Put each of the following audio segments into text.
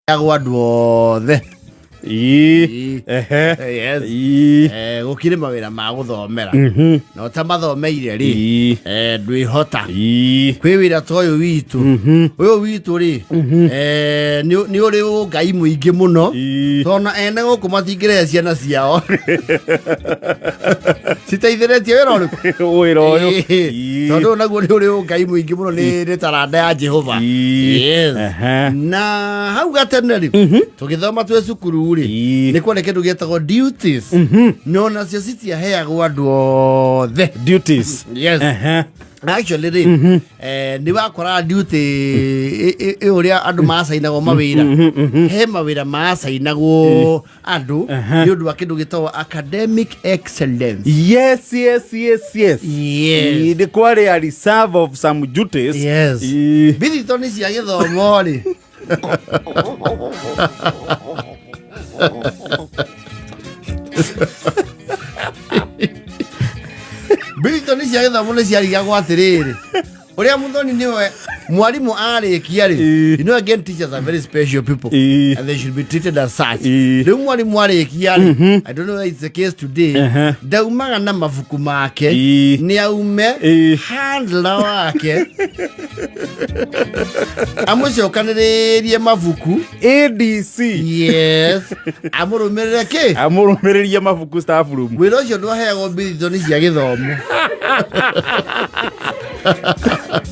Agwo andũ othe. Ii. Ehe. Yes. Ii. Gũkĩrĩ mawĩra ma gũthomera na ũtamathomeire rĩ, ndwĩhota. Kwĩ wĩra ta ũyũ witũ, ũyũ witũ rĩ, nĩ ũrĩ ũngai mũingĩ mũno, tondũ ene gũkũ matingĩrehe ciana ciao citeithĩrĩtie wĩra ũrĩkũ? Wĩra ũyũ. Tondũ ũyũ naguo nĩ ũrĩ ũngai mũingĩ mũno, nĩ taranda ya Jehova. Yes. Na hau gatene rĩ, tũgĩthoma twĩ cukuru rĩ, nĩ kwarĩ kĩndũ gĩetagwo duties, no nacio citiaheagwo andũ othe. Duties. Yes. Actually rĩ, nĩ wakoraga duty ũrĩa andũ macainagwo mawĩra, he mawĩra macainagwo andũ nĩ ũndũ wa kĩndũ gĩtagwo academic excellence. Yes. Yes. Nĩ kwarĩ a reserve of some duties. Yes. Bithito nĩ cia gĩthomo rĩ. Bithito nĩ cia gĩthomo nĩ ciarigagwo atĩrĩrĩ, ũrĩa mũthoni nĩwe mwarimũ arĩkia rĩ. You know, again, teachers are very special people and they should be treated as such. Rĩu mwarimũ arĩkia rĩ, I don't know whether it's the case today, ndaumaga na mabuku make. Nĩ aume handler wake amũcokanĩrĩrie mabuku. ADC. Yes, amũrũmĩrĩre kĩ? Amũrũmĩrĩrie mabuku staff room. Wĩra ũcio ndwaheagwo mbirito nĩ cia gĩthomo.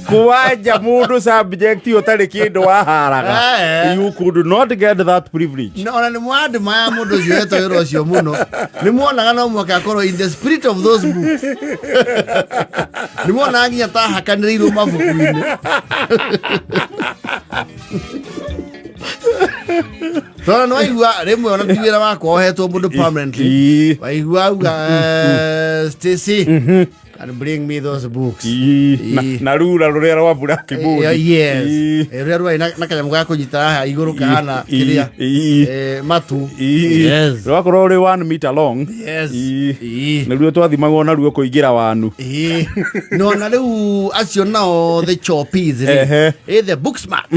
Kwanja mũndũ subject ũtarĩ kĩndũ waharaga. You could not get that privilege. Na ona nĩ mwandĩ maya mũndũ ũcio etwo wĩra ũcio mũno nĩ muonaga no mwaka akorwo in the spirit of those books, nĩ muonaga nginya ta hakanĩrĩirwo mabuku-inĩ, tondũ nĩ waigua rĩmwe ona ti wĩra wakwa ũhetwo mũndũ permanently. Waigua auga, "Stacy can bring me those books." Na rura rũrĩa rwa blackboard. Yes. Rũrĩa rwarĩ na kanyamũ ga kũnyita haha igũrũ kahana kĩrĩa matu. Yes. Rwakorwo rwĩ 1 meter long. Yes. Nĩruo twathimagwo naruo kũingĩra wanu. No na rĩu acio nao the choppies rĩ, the book smart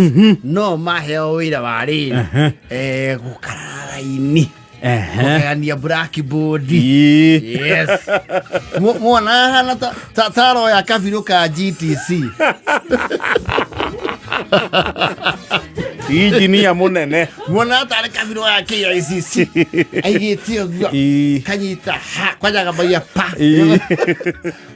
no maheo wĩra wa rĩrĩ, gũkarara raini, kũgayania blackboard. Yes. Mwana ahana ta aroya kabirũ ka GTC. Injinia mũnene. Mwana tarĩ kabirũ ga KICC aigĩte ũguo. Kanyita ha kwanja gambagia pa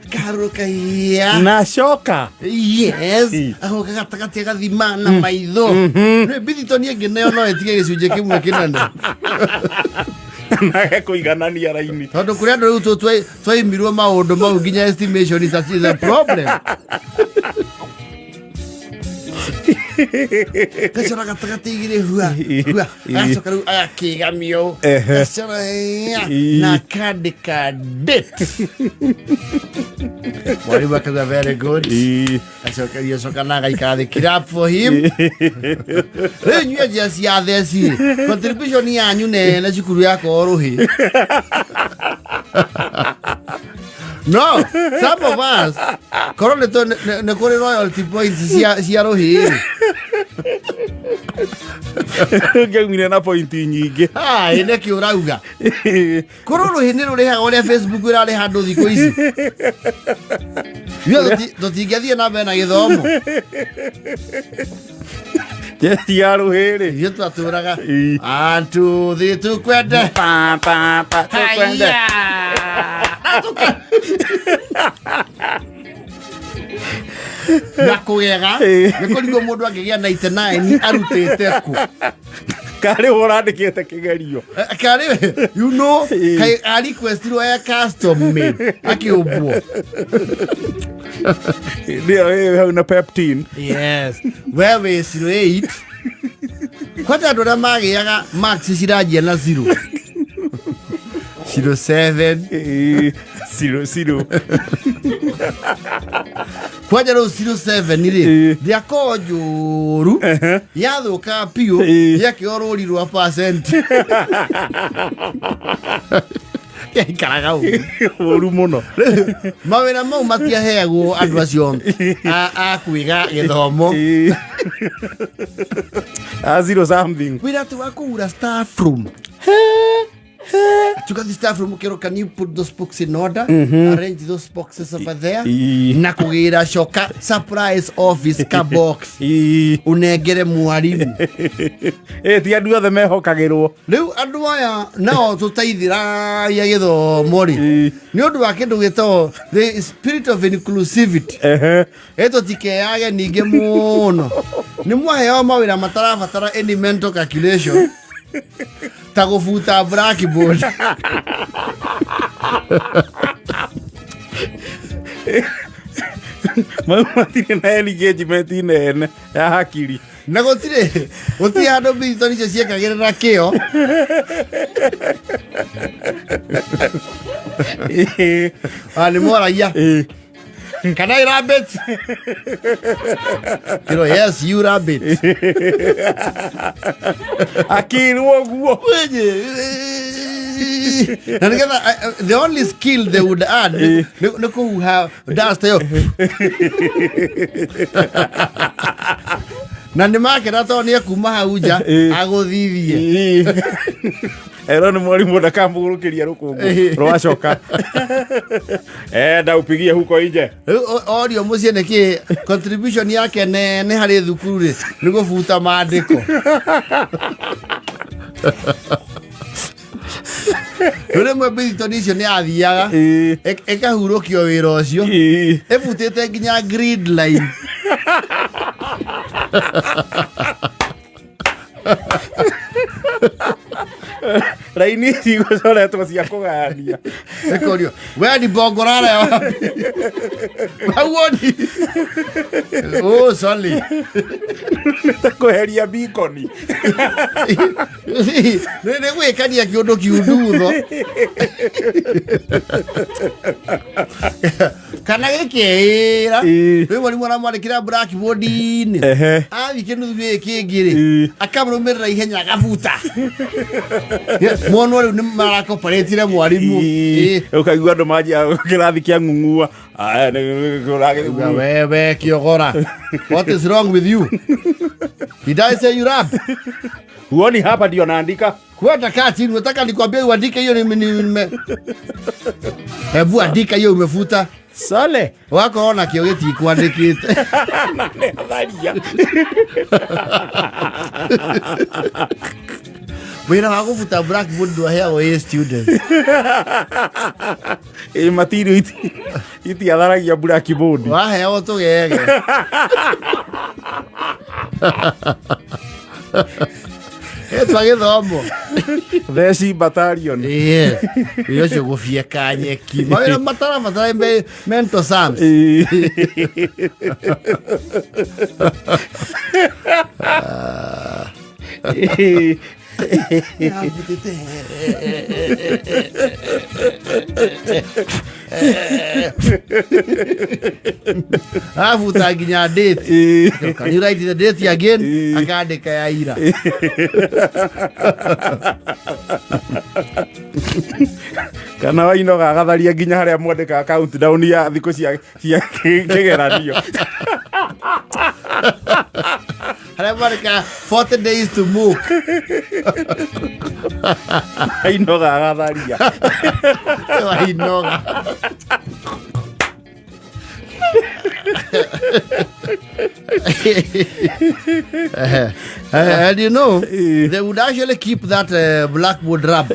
kaharũrũka iya. Na coka. Yes. Agoka gatagatĩ agathima na maitho. Rĩu mbithito niĩ ngĩneo no ĩtige gĩcunjĩ kĩmwe kĩnene. Nage kũiganania raini. Tondũ kũrĩ andũ rĩu twaimirwo maũndũ mau nginya estimation is a problem. Gacora gatagatĩ igĩrĩ hua hua, agacoka rĩu agakĩgamio ũũ. Gacora iya, na akandĩka date. Mwarimũ akauga, "Very good." Acokerio coka na agaikara thĩ, clap for him. Rĩu inyuĩ njia cia theci, contribution yanyu nene cukuru yakwa rũhĩ. No some of us korwo nĩ kũrĩ royalty points cia rũhĩ rĩ. Ngĩaumire na pointi nyingĩ. Ai, nĩkĩ ũrauga korwo rũhĩ nĩ rũrĩhaga ũrĩa Facebook ĩrarĩha andũ thikũ ici? Ithuĩ tũtingĩathiĩ na mbere na gĩthomo. Jeci ya rũhĩ rĩ. Ithuĩ twatũraga antu thĩ tukwende. Pa, pa, pa, tũkwende. Haya. Na kũgega nĩ kũrigwo mũndũ angĩgĩa 99 arutĩte kũ? Karĩ ũrandĩkĩte kĩgerio. Karĩ kaĩ a requestirwo ya custom made akĩũmbwo. Nĩyo ĩ hau na peptin. Yes, we wĩ 08. Kwanja andũ arĩa magĩaga max ciranjia na 0 0 7. Zero zero. Kwanja rĩu 07 rĩ, ndĩakorwo njũru, yathũka biũ. Yakĩo rũri rwa percent yaikaraga ũguo. Ũru mũno. Mawĩra mau matiaheagwo andũ acio a kwĩga gĩthomo. A zero something. Wĩra atĩ wa kũhura staff room, tugathi staff room ũkerwo, "Can you put those books in order? Arrange those boxes over there." Na kũgĩra coka surprise office ka box ũnengere mwarimũ. Ĩ ti andũ othe mehokagĩrwo. Rĩu andũ aya nao tũteithiragia gĩthomo rĩ, nĩ ũndũ wa kĩndũ gĩtagwo the spirit of inclusivity, ĩtũtikeyage ningĩ mũno, nĩ mwaheo mawĩra matarabatara any mental calculation ta gũbuta blackboard. Mau matirĩ na engagement nene ya hakiri. Na gũtirĩ handũ mbiritoni icio ciekagĩrĩra kĩo. Ah, nĩ moragia, "Can I rub it?" Kĩro, "Yes, you rub it." Akĩrwo guo. Wenye. Na nĩgetha the only skill they would add nĩ kũhuha dust ĩyo, na nĩ makena tondũ nĩ ekuma hau nja agũthithie. Ero nĩ mwarimũ ndakamũgũrũkĩria rũkũngũ rwacoka enda upigie huko nje. Rĩu orio mũciĩ nĩkĩ contribution yake nene harĩ thukuru rĩ, nĩ gũbuta mandĩko. Rĩu rĩmwe mbithitoni icio nĩ athiaga ĩkahurũkio wĩra ũcio ĩbutĩte nginya grid line. Raini ici igũcoretwo cia kũgayania. Ĩkorio, "We ni bongorara ya wapi? Hauoni? Oh, sorry." Ta kweheria bikoni. Nĩ gwĩkania kĩũndũ kiundutho kana gĩkeĩra. Rĩu mwarimũ aramwandĩkĩra blackboard-inĩ, athiĩ kĩnuthu gĩkĩ kĩngĩ rĩ, akamũrũmĩrĩra ihenya agabuta. Monwo rĩu nĩ marakoparetire mwarimũ. Ũkaigua andũ manjia kĩrathi kĩa ng'ung'ua. Aya, Uga, "Wewe kiogora, what is wrong with you? Did I say you rap?" Huoni hapa ndio naandika? Kwenda kaa chini, nataka nikwambie uandike hiyo. Hebu andika hiyo umefuta. Sole. Wakorwo nakĩo gĩtikwandĩkĩte. Na nĩ atharia. Wĩra wa gũbuta blackboard ndwaheagwo ĩ students. Ĩ material itiatharagia blackboard. Waheagwo tũgege. Ĩtwa gĩthomo. Theci battalion. Yes. Wĩra ũcio gũbieka nyeki, mawĩra matarabatara mental sums. Yabutĩte. Abuta nginya date. "Can you write the date again?" Akandĩka ya ira. Kana wainoga agatharia nginya harĩa mwandĩkaga countdown ya thikũ cia kĩgeranio. Harĩa mwandĩka 40 days to move. Wainoga agatharia. Wainoga. And they would actually keep that blackboard rub.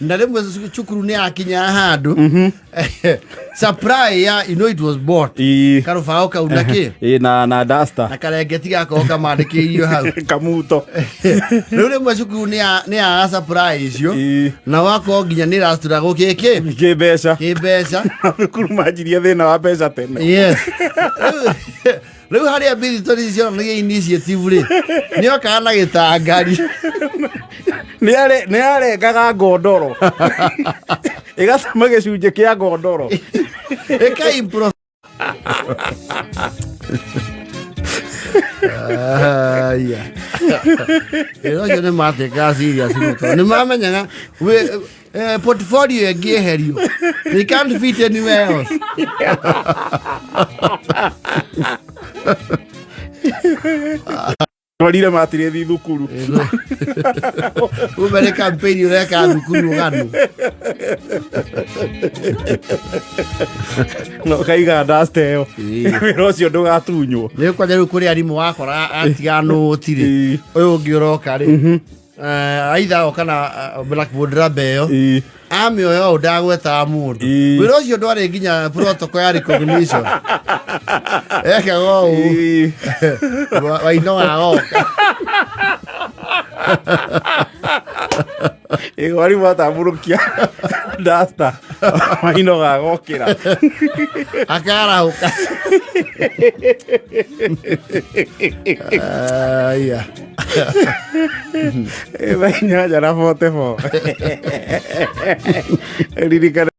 Na rĩmwe cukuru nĩ yakinya handũ supply ya, it was bought, karũbaũ kau na kĩ. Ĩ, na duster. Na karengeti gakorwo kamandĩkĩirio hau. Kamuto. Rĩu rĩmwe cukuru nĩ yaga supply icio, na wakorwo nginya nĩ ĩraturagwo kĩkĩ. Kĩ mbeca. Kĩ mbeca. Thukuru manjirie thĩna wa mbeca tene. Yes. Rĩu harĩa mbiritori cionanagia initiative rĩ, nĩ okaga na gĩtangari. Nĩ arengaga ngondoro ĩgatema gĩcunjĩ kĩa ngondoro. Ĩka improv. Aya. Wĩra ũcio nĩ matuĩkaga serious mũno tondũ nĩ mamenyaga portfolio ĩngĩeherio, they can't fit anywhere else. Twarire matirithi thukuru. Kumbe nĩ campaign ũreka thukuru ũganu. No kaiga dasta ĩyo. Wĩra ũcio ndũgatunywo. Nĩ kwanja rĩu kũrĩ arimũ wakora atiga nũti rĩ, ũyũ ũngĩ ũroka rĩ, aitha oka na blackboard raba ĩyo, amĩoya ũũ ndagwetaga mũndũ. Wĩra ũcio ndwarĩ nginya protocol ya recognition, ekaga ũũ. Wainoga agoka. Ĩ, mwarimũ atambũrũkia dasta, mainoga agokĩra. Akarahũka. Aya. 8:44 ririkana.